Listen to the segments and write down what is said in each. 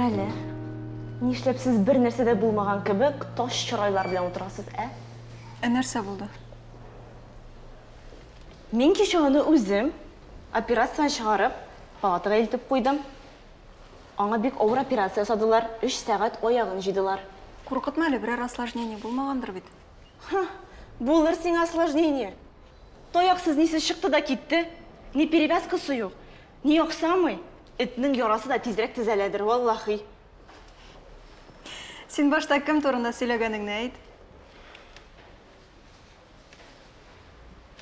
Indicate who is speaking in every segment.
Speaker 1: Карале, нишләп сез бер нәрсә дә булмаган кебек таш чырайлар белән утырасыз, ә?
Speaker 2: Ә нәрсә булды?
Speaker 1: Мин кичә аны үзем операцияне чыгарып, палатага илтеп куйдым. Аңа бик авыр операция ясадылар, 3 сәгать аягын җыйдылар.
Speaker 2: Куркытма әле, берәр осложнение булмагандыр бит.
Speaker 1: Ха, булыр сиңа осложнение. Таяксыз нисез чыкты да китте. Ни перевязкасы юк, ни аксамый. Этнең ярасы да тизрәк төзәләдер, валлахи.
Speaker 2: Син башта кем турында сөйләгәнеңне әйт.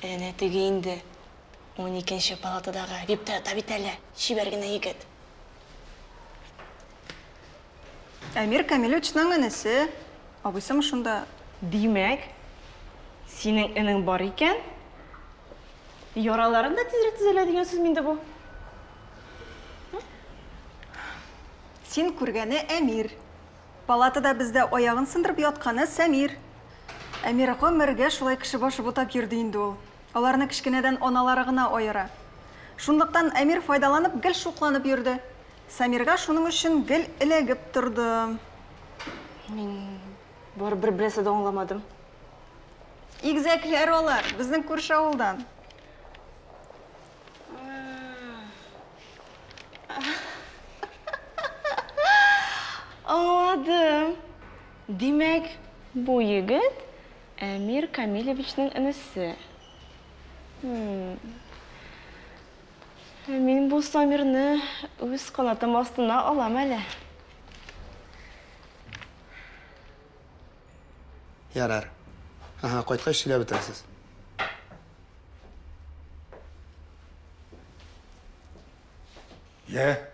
Speaker 1: Әнә теге инде 12-нче палатадагы випта ята бит әле, чибәр генә егет.
Speaker 2: Әмир Камилевичның энесе, абыйсымы шунда?
Speaker 1: Димәк, синең энең бар икән, яраларың да тизрәк төзәлә дигән сүз инде бу.
Speaker 2: Син күргәне Әмир. Палатада бездә аягын сындырып ятканы Сәмир. Әмир гомергә шулай кеше башы бутап йөрде инде ул. Аларны кечкенәдән аналары гына аера. Шунлыктан Әмир файдаланып гел шукланып йөрде. Самирга шуның өчен гел эләгеп торды.
Speaker 1: Мин барыбер бернәрсә дә аңламадым.
Speaker 2: Игезәкләр алар, безнең күрше авылдан.
Speaker 1: Аңладым. Димәк, бу егет Әмир Камилевичның энесе. Мин бу Самирны үз канатым астына алам әле.
Speaker 3: Ярар. Ага, кайткач сөйләп бетерәсез.
Speaker 4: Йә.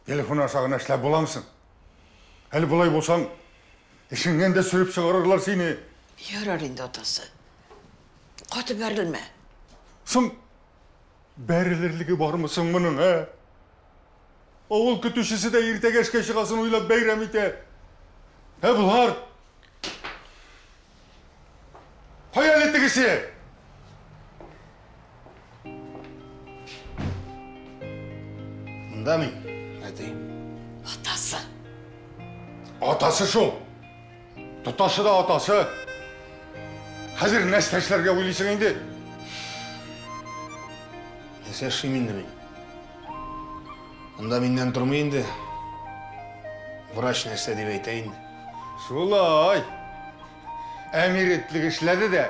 Speaker 4: Телефон аша гына эшләп буламсың? Әле болай булсаң, эшеңнән дә сөреп чыгарырлар сине.
Speaker 5: Ярар инде, атасы. Каты бәрелмә.
Speaker 4: Соң бәрелерлеге бармы соң моның, ә? Авыл көтүчесе дә иртәгә эшкә чыгасын уйлап бәйрәм итә. Ә болар? Кая әле тегесе?
Speaker 3: Монда мин, әти.
Speaker 5: Атасы.
Speaker 4: Атасы шул. Тоташы да атасы. Хәзер нәрсә эшләргә уйлыйсың инде?
Speaker 3: Нәрсә эшлим инде мин? Монда миннән тормый инде. Врач нәрсә дип әйтә инде.
Speaker 4: Шулай. Әмир этлек эшләде дә.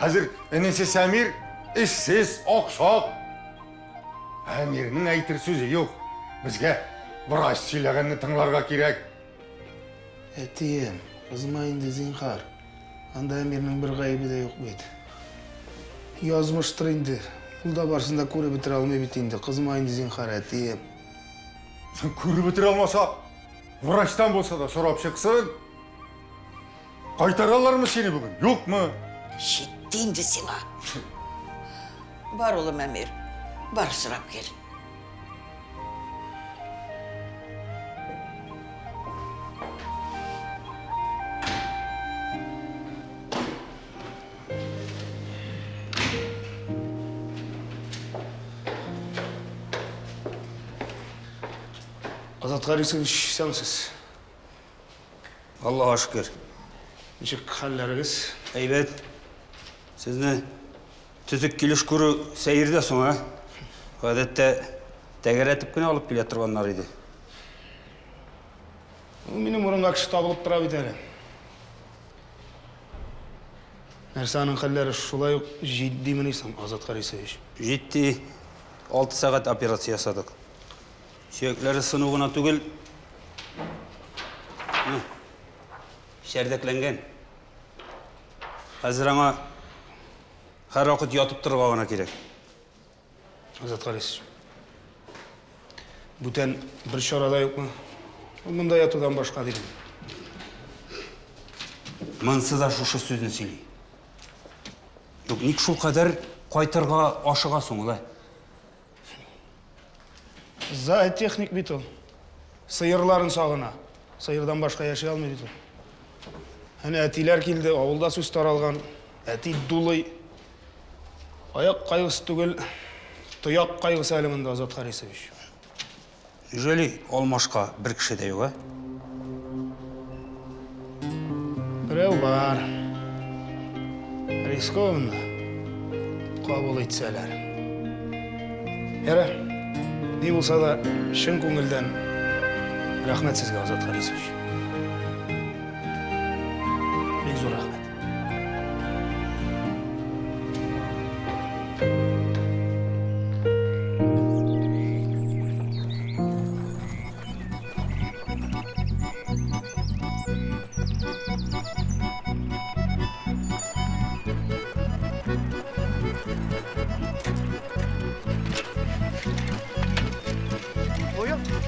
Speaker 4: Хәзер энесе Сәмир эшсез, аксак. Әмирнең әйтер сүзе юк. Безгә врач сөйләгәнне тыңларга кирәк.
Speaker 3: Әтием, кызма инде, зинһар. Анда Әмирнең бер гаебе дә юк бит. Язмыштыр инде. Ул да барысын да күреп бетерә алмый бит инде. Кызма инде, зинһар, әтием.
Speaker 4: Син күреп бетерә алмаса, врачтан булса да сорап чыксын. Кайтаралармы сине бүген, юкмы?
Speaker 5: Җитте инде сиңа. Бар, улым Әмир, бар сорап кил.
Speaker 3: Азат Харисович, исәнмесез.
Speaker 6: Аллаһка шөкер.
Speaker 3: Ничек хәлләрегез?
Speaker 6: Әйбәт. Сезне төзек килеш күрү сәер дә соң, ә? Гадәттә тәгәрәтеп кенә алып килә торганнар иде.
Speaker 3: Ул минем урынга кеше табылып тора бит әле. Нәрсә, аның хәлләре шулай ук җитдимени соң, Азат Харисович?
Speaker 6: Җитди. 6 сәгать операция ясадык. Сөякләре сыну гына түгел, чәрдәкләнгән. Хәзер аңа һәрвакыт ятып торырга гына кирәк.
Speaker 3: Азат Харисович, бүтән бер чара да юкмы? Ул монда ятудан башка дим.
Speaker 6: Монсы да шушы сүзне сөйли. Юк, ник шул кадәр кайтырга ашыга соң ул, ә?
Speaker 3: Зоотехник бит ул. Сыерларын сагына. Сыердан башка яши алмый бит ул. Әнә әтиләр килде, авылда сүз таралган. Әти дулый. Аяк кайгысы түгел, тояк кайгысы әле монда, Азат Харисович.
Speaker 6: Неужели алмашка бер кеше дә юк, ә?
Speaker 3: Берәү бар. Рискованно кабул итсәләр. Ярар, ни булса да чын күңелдән рәхмәт сезгә, Азат Харисович. Бик зур рәхмәт.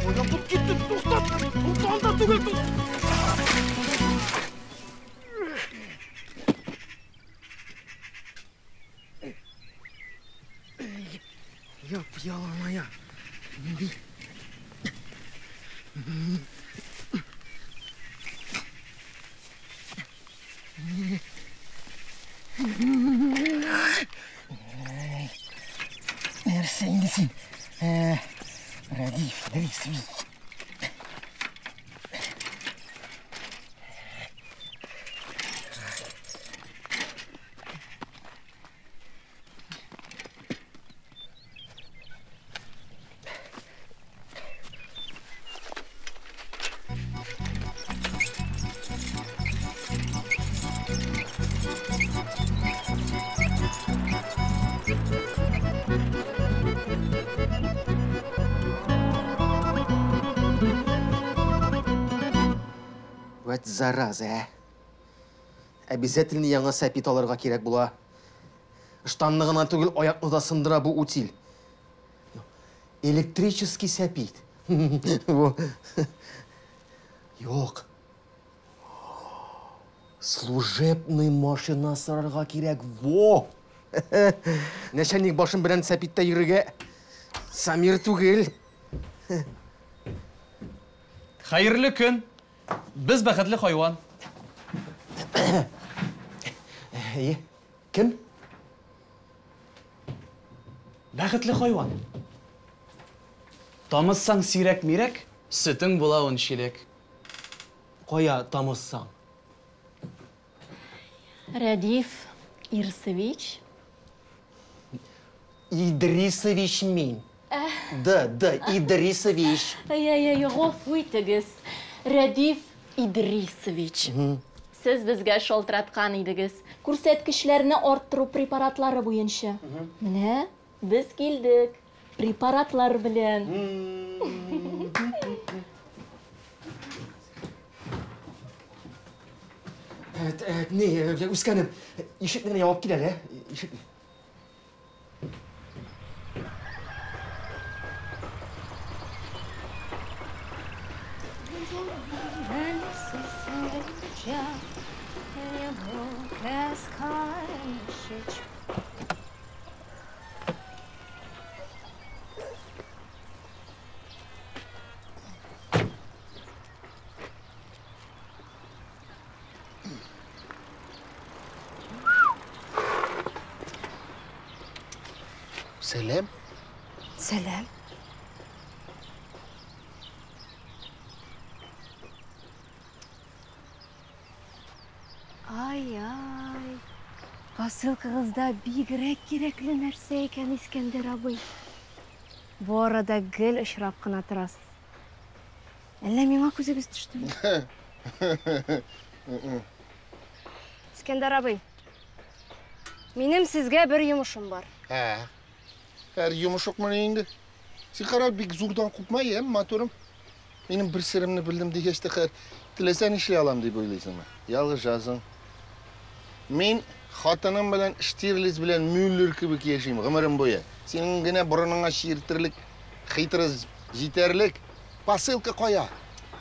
Speaker 7: Аяк, тут китте, туктат! Анда түгел, тут!
Speaker 8: Яп-ялан аяк. Нәрсә инде син? Рәдиф Идрисович.
Speaker 9: Вәт зараза, ә? Обязательно яңа сәпит алырга кирәк була. Ыштанны гына түгел, аякны да сындыра бу утиль. Электрический сәпит. Юк. Служебный машина сорарга кирәк. Во! Начальник башым белән сәпиттә йөрергә Самир түгел.
Speaker 10: Хәерле көн. Без бәхетле хайван.
Speaker 9: Әйе. Кем?
Speaker 10: Бәхетле хайван. Тамызсаң сирәк-мирәк, сөтең була 10 чиләк.
Speaker 9: Кая тамызсаң?
Speaker 1: Рәдиф Ирсович.
Speaker 9: Идрисович мин. Д, Д, Идрисович.
Speaker 1: Әй-әй-әй, гафу итегез. Рәдиф Идрисович. Сез безгә шалтыраткан идегез. Күрсәткечләрне арттыру препаратлары буенча. Менә без килдек. Препаратлар белән.
Speaker 9: Не, үскәнем, ишекне генә ябып кил әле, ишекне.
Speaker 3: Сәлам.
Speaker 1: Сәлам. Ай-ай. Посылкагызда бигрәк кирәкле нәрсә икән, Искәндәр абый. Бу арада гел очрап кына торасыз. Әллә миңа күзегез төштеме? Искәндәр абый, минем сезгә бер йомышым бар.
Speaker 3: Ә. Һәр йомышыкмыни инде? Син кара, бик зурдан купма, яме, матурым. Минем бер серемне белдем дигәч тә хәр, теләсә нишли алам дип уйлыйсыңмы? Ялгышасың. Мин хатыным белән Штирлиц белән Мюллер кебек яшим гомерем буе. Синең генә борыныңа чиертерлек, хитрыз җитәрлек. Посылка кая?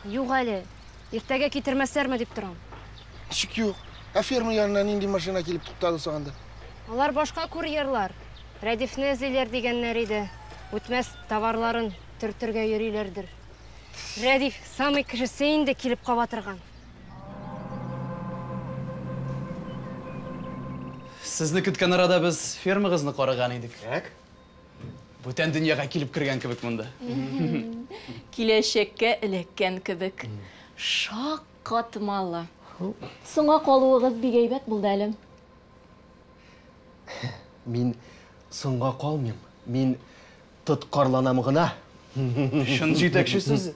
Speaker 1: Юк әле. Иртәгә китермәсләрме дип торам.
Speaker 3: Ничек юк? Ә ферма янына нинди машина килеп туктады соң анда?
Speaker 1: Алар башка курьерлар. Рәдифне эзлиләр дигәннәр иде. Үтмәс товарларын төртергә йөриләрдер. Рәдиф самый кешесе инде килеп каба торган.
Speaker 10: Сезне көткән арада без фермагызны караган идек.
Speaker 9: Так.
Speaker 10: Бүтән дөньяга килеп кергән кебек монда.
Speaker 1: Киләчәккә эләккән кебек. Шаккатмалы. Соңга калуыгыз бик әйбәт булды әле.
Speaker 9: Мин соңга калмыйм. Мин тоткарланам гына.
Speaker 10: Чын җитәкче сүзе.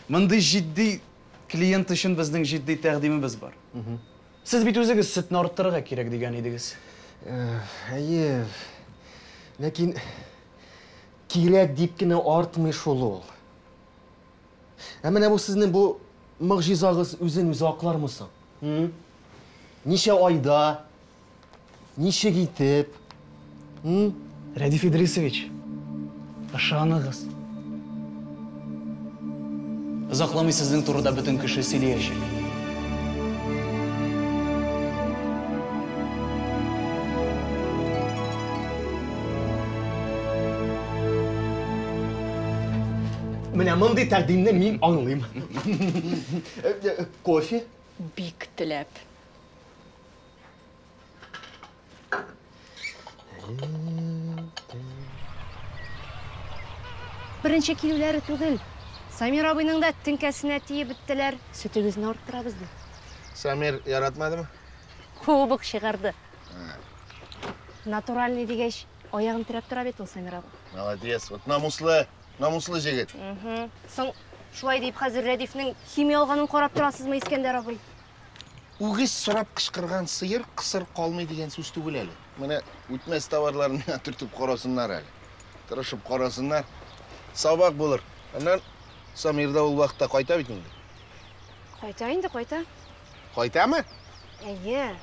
Speaker 10: Мондый җитди клиент өчен безнең җитди тәкъдимебез бар. Сез бит үзегез сөтне арттырырга кирәк дигән идегез.
Speaker 9: Әйе. Ләкин кирәк дип кенә артмый шул ул. Ә менә бу сезнең бу могҗизагыз үзен үзе аклармы соң? Ничә айда? Ничек итеп?
Speaker 10: Рәдиф Идрисович, ышаныгыз. Озакламый сезнең турыда бөтен кеше сөйләячәк.
Speaker 9: Менә мондый тәкъдимне мин аңлыйм. Кофе?
Speaker 1: Бик теләп. Беренче килүләре түгел. Самир абыйның да теңкәсенә тиеп беттеләр. Сөтегезне арттырабыз ди.
Speaker 3: Самир яратмадымы?
Speaker 1: Кубок чыгарды. Натуральный дигәч, аягын терәп тора бит ул Самир абый.
Speaker 3: Молодец. Вот намуслы, намуслы җегет.
Speaker 1: Соң шулай дип хәзер Рәдифнең химия алганын карап торасызмы, Искәндәр абый?
Speaker 3: Үгез сорап кычкырган сыер кысыр калмый дигән сүз түгел әле. Менә үтмәс товарларын миңа төртеп карасыннар әле. Тырышып карасыннар. Сабак булыр. Аннан Самир да ул вакытта кайта бит инде.
Speaker 1: Кайта инде, кайта.
Speaker 3: Кайтамы?
Speaker 1: Әйе.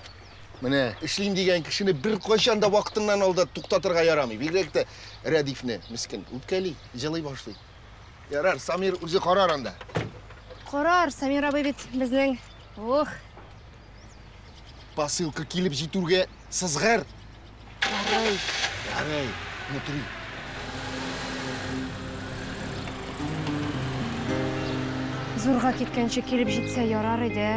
Speaker 3: Менә эшлим дигән кешене бер кайчан да вакытыннан алда туктатырга ярамый. Бигрәк тә Рәдифне, мискен, үпкәли, җылый башлый. Ярар, Самир үзе карар анда.
Speaker 1: Карар, Самир абый бит безнең. Ух.
Speaker 3: Посылка килеп җитүгә сызгыр.
Speaker 1: Ярый.
Speaker 3: Ярый, внутри.
Speaker 1: Зурга киткәнче килеп җитсә ярар иде.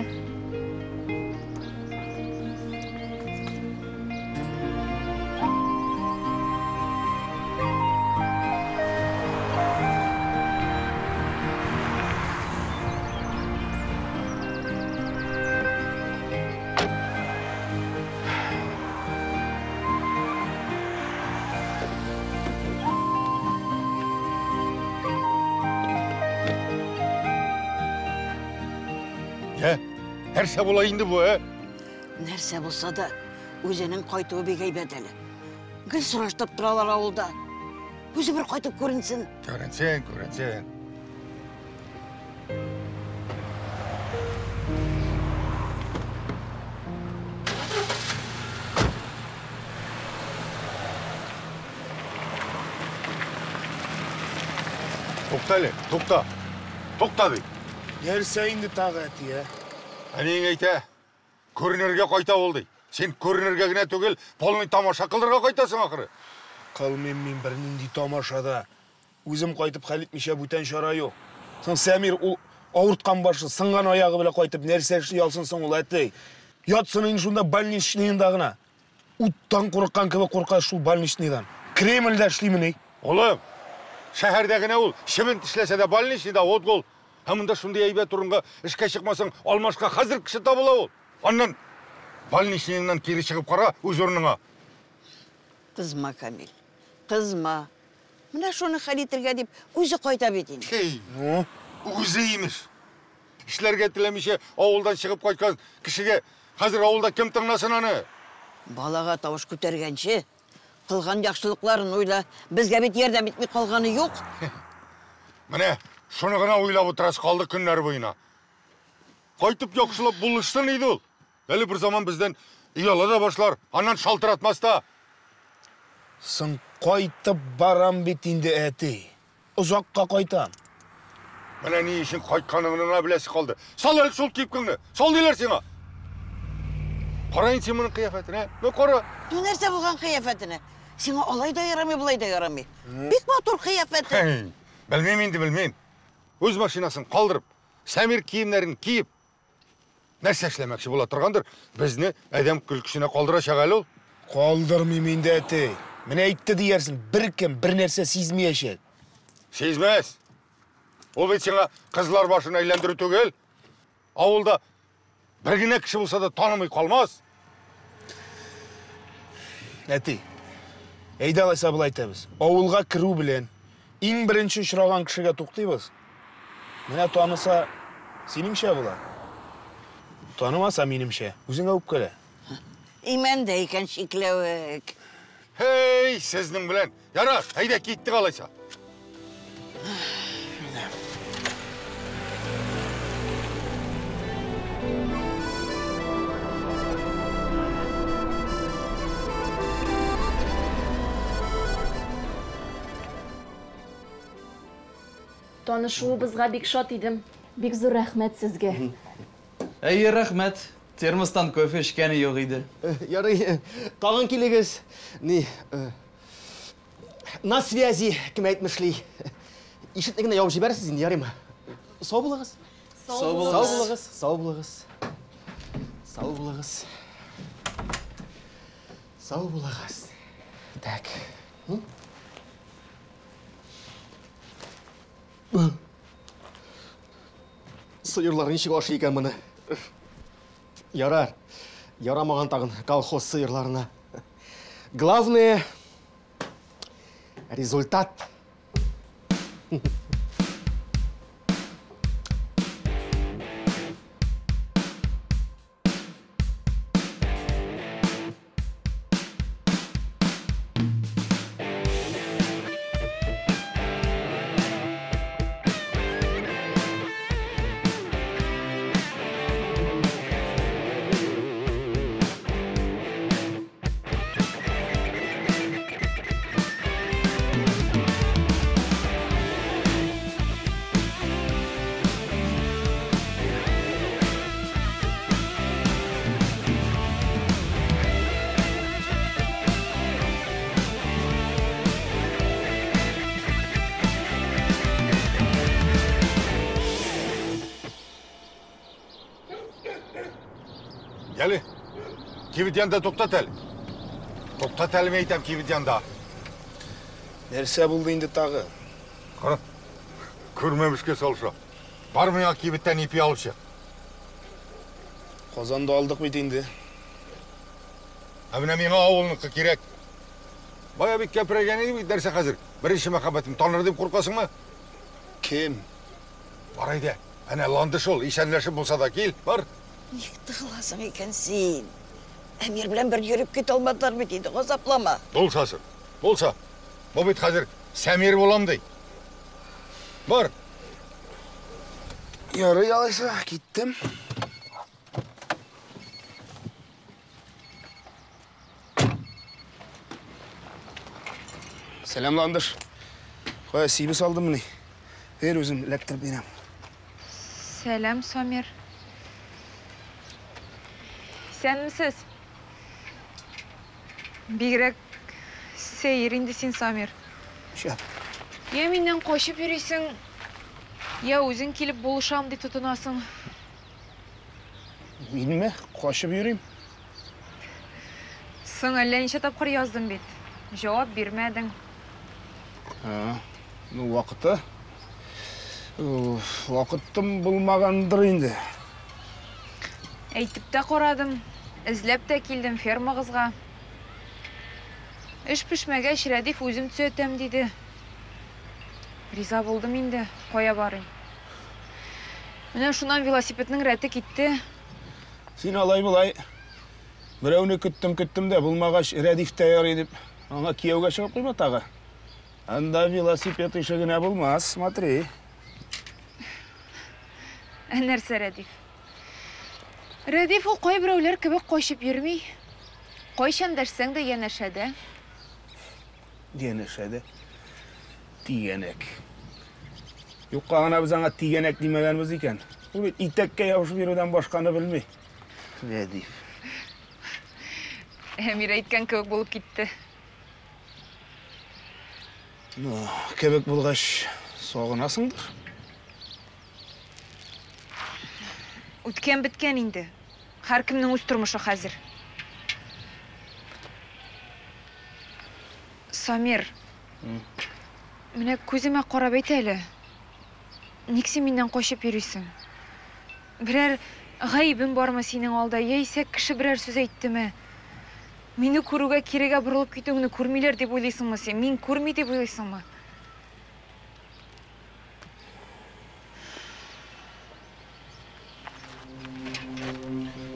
Speaker 4: Нәрсә була инде бу, ә?
Speaker 5: Нәрсә булса да, үзенең кайтуы бик әйбәт әле. Гел сораштырып торалар авылда. Үзе бер кайтып күренсен.
Speaker 4: Күренсен, күренсен. Тукта әле, тукта. Тукта бит.
Speaker 3: Нәрсә инде тагы, әти, ә?
Speaker 4: Әниең әйтә, күренергә кайта ул ди. Син күренергә генә түгел, полный тамаша кылырга кайтасың ахыры.
Speaker 3: Кылмыйм мин бернинди тамашада. Үзем кайтып хәл итмичә бүтән чара юк. Соң Сәмир ул авырткан башы, сынган аягы белән кайтып нәрсә эшли алсын соң ул, әти? Ятсын инде шунда больничныйында гына. Уттан курыккан кебек курка шул больничныйдан. Кремльдә эшлимени?
Speaker 4: Улым, шәһәрдә генә ул чебен тешләсә дә больничныйда отгул. Ә монда шундый әйбәт урынга эшкә чыкмасаң, алмашка хәзер кеше табыла ул. Аннан больничныйыңнан кире чыгып кара үз урыныңа.
Speaker 5: Кызма, Камил, кызма. Менә шуны хәл итергә дип үзе кайта бит инде.
Speaker 4: Хей, үзе имеш. Эшләргә теләмичә авылдан чыгып кайткан кешегә хәзер авылда кем тыңласын аны?
Speaker 5: Балага тавыш күтәргәнче, кылган яхшылыкларын уйла. Безгә бит ярдәм итми калганы юк.
Speaker 4: Менә шуны гына уйлап утырасы калды көннәр буена. Кайтып яхшылап булышсын иде ул. Әле бер заман бездән ояла да башлар, аннан шалтыратмас та.
Speaker 3: Соң кайтып барам бит инде, әти. Озакка кайтам.
Speaker 4: Менә ни өчен кайтканыңны гына беләсе калды. Сал әле шул кипкеңне. Сал диләр сиңа. Кара инде син моның кыяфәтенә. Ну кара.
Speaker 5: Ну нәрсә булган кыяфәтенә? Сиңа алай да ярамый, болай да ярамый. Бик матур кыяфәте.
Speaker 4: Белмим инде, белмим. Үз машинасын калдырып, Сәмир киемнәрен киеп, нәрсә эшләмәкче була торгандыр, безне адәм көлкесенә калдырачак әле ул.
Speaker 3: Калдырмыйм инде, әти. Менә әйтте диярсең, беркем бер нәрсә сизмәячәк.
Speaker 4: Сизмәс. Ул бит сиңа кызлар башын әйләндерү түгел. Авылда бер генә кеше булса да танымый калмас.
Speaker 3: Әти, әйдә алайса болай итәбез. Авылга керү белән иң беренче очраган кешегә туктыйбыз. Менә таныса, синеңчә була. Танымаса, минемчә. Үзеңә үпкәлә.
Speaker 5: Имәндә икән чикләвек.
Speaker 4: Һей, сезнең белән. Ярар, әйдә киттек алайса.
Speaker 11: Танышуыбызга бик шат идем. Бик зур рәхмәт сезгә.
Speaker 10: Әйе, рәхмәт. Термостан кофе эчкәне юк иде.
Speaker 9: Ярый, тагын килегез. Ни, на связи, кем әйтмешли. Ишекне генә ябып җибәрерсез инде, ярыймы? Сау булыгыз.
Speaker 10: Сау булыгыз.
Speaker 9: Сау булыгыз. Сау булыгыз. Сау булыгыз. Сау булыгыз. Так. Сыерлар ничек ашый икән моны? Ярар. Ярамаган тагын колхоз сыерларына. Главное результат.
Speaker 4: Әле, кибет янында туктат әле. Туктат әле, мин әйтәм, кибет янында.
Speaker 3: Нәрсә булды инде тагы?
Speaker 4: Кара, күрмәмешкә салыша. Бар миңа кибеттән ипи алып чык.
Speaker 3: Казанда алдык бит инде.
Speaker 4: Ә менә миңа авылныкы кирәк. Бая бик кәпрәйгән иде бит нәрсә хәзер. Беренче мәхәббәтем таныр дип куркасыңмы?
Speaker 3: Кем?
Speaker 4: Бар әйдә. Әнә Ландыш ул, исәнләшеп булса да кил, бар.
Speaker 5: Ник тыгыласың икән син? Әмир белән бер йөреп китә алмадылар бит инде, газаплама.
Speaker 4: Булсасы, булса. Бу бит хәзер Сәмир булам ди. Бар.
Speaker 3: Ярый алайса, киттем. Сәлам, Ландыш. Кая сибе салдыммыни? Бер үзем эләктереп бирәм.
Speaker 12: Сәлам, Самир. Исәнмесез? Бигрәк сәер инде син, Самир.
Speaker 3: Шәп.
Speaker 12: Я миннән качып йөрисең, я үзең килеп булышам дип тотынасың.
Speaker 3: Минме? Качып йөрим?
Speaker 12: Соң әллә ничә тапкыр яздым бит. Җавап бирмәдең.
Speaker 3: Ну, вакыты. Вакытым булмагандыр инде.
Speaker 12: Әйтеп тә карадым, эзләп тә килдем фермагызга. Эш пешмәгәч, Рәдиф үзем төзәтәм диде. Риза булдым инде, кая барыйм. Менә шуннан велосипедның рәте китте.
Speaker 3: Син алай-болай берәүне көттем-көттем дә булмагач, Рәдиф тә ярый дип, аңа кияүгә чыгып куйма тагы. Анда велосипед ише генә булмас, смотри.
Speaker 12: Ә нәрсә Рәдиф? Рәдиф ул кайберәүләр кебек качып йөрми. Кайчан дәшсәң дә янәшәдә.
Speaker 3: Янәшәдә. Тигәнәк. Юкка гына без аңа тигәнәк димәгәнбез икән. Ул бит итәккә ябышып йөрүдән башканы белми. Рәдиф.
Speaker 12: Әмир әйткән кебек булып китте.
Speaker 3: Ну, кебек булгач, сагынасыңдыр.
Speaker 12: Үткән беткән инде. Һәркемнең үз тормышы хәзер. Самир, менә күземә карап әйт әле. Ник син миннән качып йөрисең? Берәр гаебем бармы синең алда, яисә кеше берәр сүз әйттеме? Мине күрүгә кирегә борылып китүеңне күрмиләр дип уйлыйсыңмы син? Мин күрми дип уйлыйсыңмы?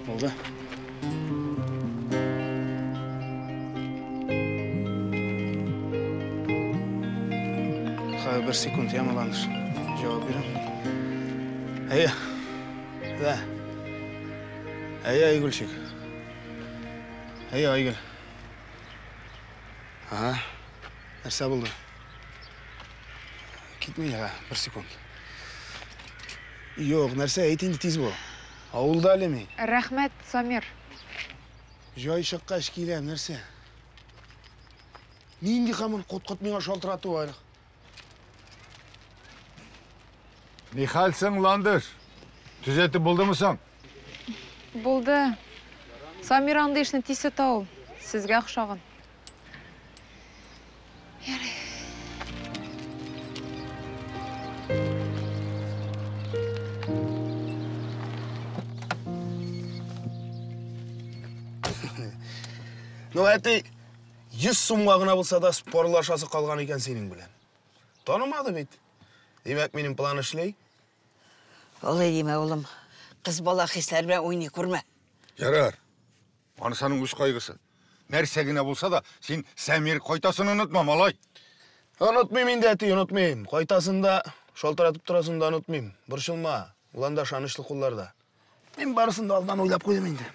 Speaker 3: Булды. Хәзер бер секунд, яме, Ландыш. Җавап бирәм. Әйе. Да. Әйе, Айгөлчик. Әйе, Айгөл. Ага. Нәрсә булды? Китми, ха, бер секунд. Юк, нәрсә, әйт инде тиз бул. Авылда әле мин.
Speaker 12: Рәхмәт, Самир.
Speaker 3: Җай чыккач киләм, нәрсә? Нинди хамын кот-кот миңа шалтырату әле?
Speaker 4: Ни хәлсең, Ландыш? Төзәтеп булдымы соң?
Speaker 12: Булды. Самир андый эшне тиз тота ул. Сезгә охшаган. Ярый.
Speaker 3: Ну, әти, 100 сумга гына булса да спорлашасы калган икән синең белән. Танымады бит. Димәк, минем план эшли.
Speaker 5: Алай димә, улым. Кыз бала хисләр белән уйный күрмә.
Speaker 4: Ярар. Анысы аның үз кайгысы. Нәрсә генә булса да, син Сәмир кайтасын онытма, малай.
Speaker 3: Онытмыйм инде, әти, онытмыйм. Кайтасын да, шалтыратып торасын да онытмыйм. Борчылма, ул анда ышанычлы кулларда. Мин барысын да алдан уйлап куйдым инде.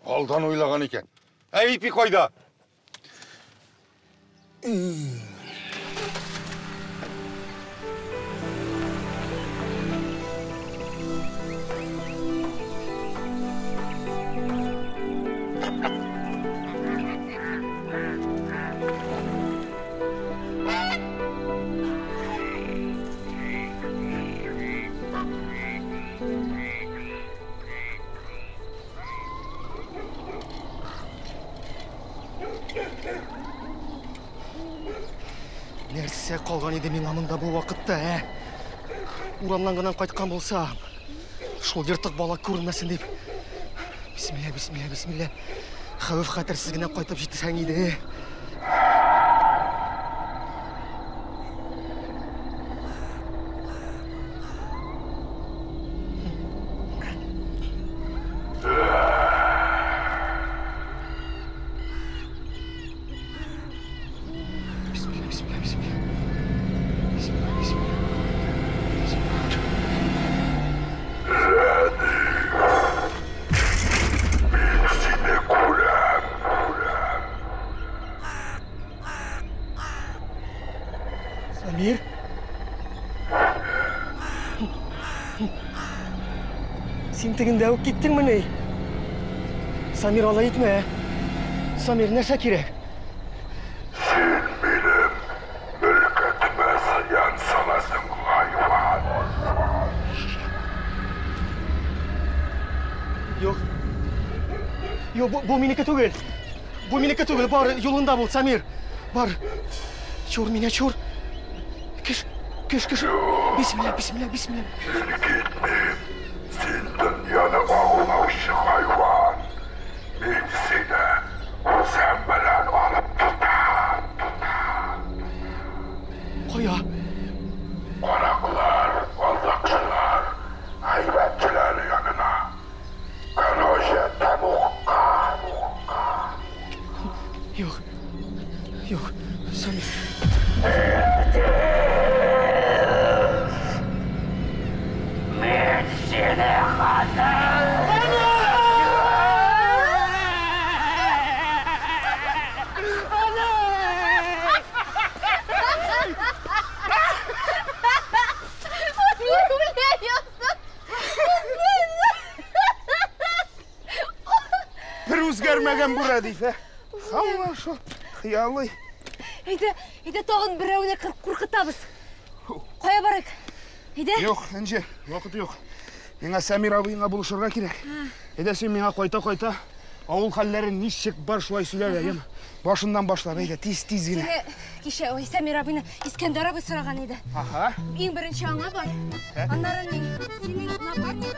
Speaker 4: Алдан уйлаган икән. Ә ипи кайда?
Speaker 8: Нәрсә калган иде миңа монда бу вакытта, ә? Урамнан гына кайткан булсам, шул ертык бала күренмәсен дип. Бисмилла, бисмилла, бисмилла. Хәвеф-хәтерсез генә кайтып җитсәң иде. Бисмилла, бисмилла, бисмилла. Бисмилла, бисмилла. Самир? Син тегендә үк киттеңмени? Самир, алай итмә. Самир, нәрсә кирәк?
Speaker 7: Син минем мөлкәтемә зыян саласың, хайван.
Speaker 8: Юк. Юк, бу минеке түгел. Бу минеке түгел. Бар, юлында бул, Самир. Бар. Чур мине, чур. Кеш, кеш, кеш. Бисмилла, бисмилла, бисмилла.
Speaker 7: Мин китмим. Син дөньяны агулаучы хайван. Мин сине үзем белән алып китәм.
Speaker 8: Кая?
Speaker 7: Караклар, алдакчылар, гайбәтчеләр янына. Короче, тәмугка.
Speaker 8: Юк. Юк, Самир.
Speaker 7: Мин сине хәзер!
Speaker 3: Бер үзгәрмәгән бу Рәдиф, ә? Һаман шул хыялый.
Speaker 1: Әйдә, әйдә тагын берәүне куркытабыз. Кая барыйк? Әйдә.
Speaker 3: Юк, Энҗе, вакыт юк. Миңа Сәмир абыеңа булышырга кирәк. Әйдә син миңа кайта-кайта Авыл хәлләрен ничек бар шулай сөйлә, яме. Башыннан башлап, әйдә, тиз-тиз генә.
Speaker 1: Сине кичә ой, Сәмир абыйны Искәндәр абый сораган иде.
Speaker 3: Аһа.
Speaker 1: Иң беренче аңа бар. Аннары ни? Синең напарнигың.